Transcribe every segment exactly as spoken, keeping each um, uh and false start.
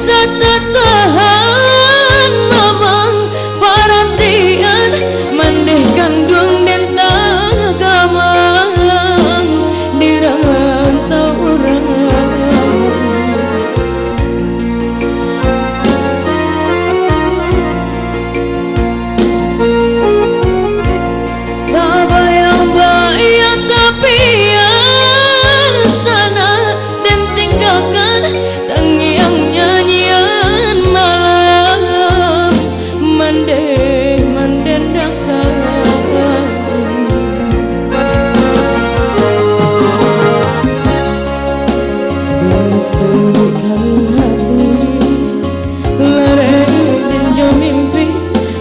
Satatahan mamang paratian, mandeh kanduang den tagamang di rantau urang. Tabayang-bayang tapian sanak den tinggakan, tangiang nyanyian malam, mandeh mandendangkan. Bertuduhkan hati, lareh den jo mimpi,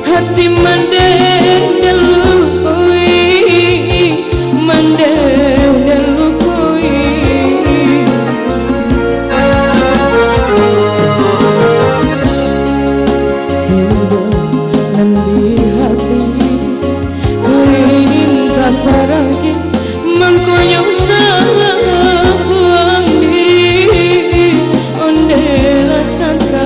hati mandeh den lukui, mandeh den lukui. Tibo nan di hati, ingin tasarahkan, mangkonyo tabuang di ondeh lah sansa.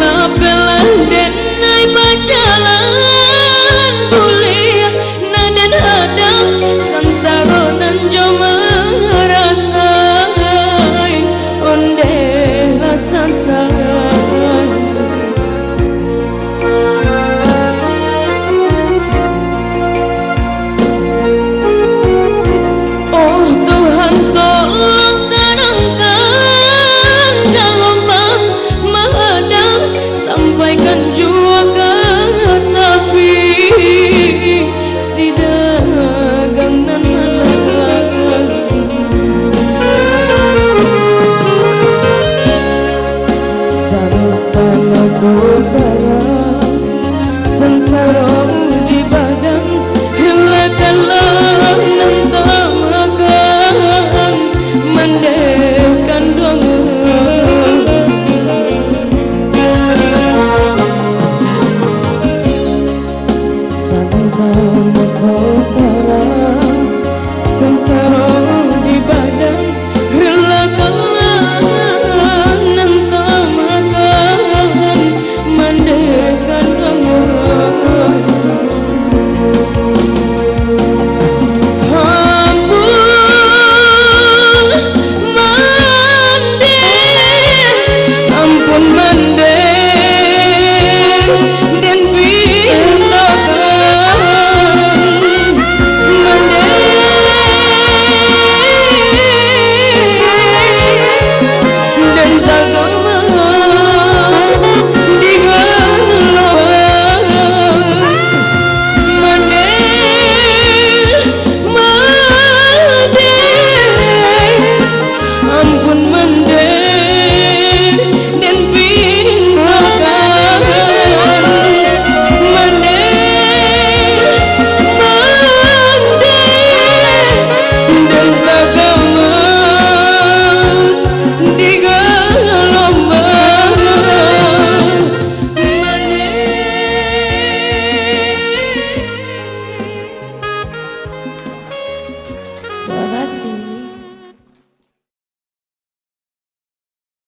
Lapehlah den ai bajalan buliah, nan den hadang sansaro nan jo marasai ondeh lah sansa. Oh Tuhan, tolong tanangkan galombang mahadang, sampaikan juo ka tapi si dagang nan malang. Sarta mako parang, sansaro di badan, relakanlah nan tamakan, mandeh kanduang. Santang mako parang, sansaro di badan, relakanlah nan tamakan, mandeh kanduang. Ampun, mandeh, ampun, mandeh, den pintakan, mandeh, den tagamang di galombang. Mandeh, mandeh, ampun mandeh, den pintakan. Mandeh, mandeh, den tagamang di galombang. Mandeh.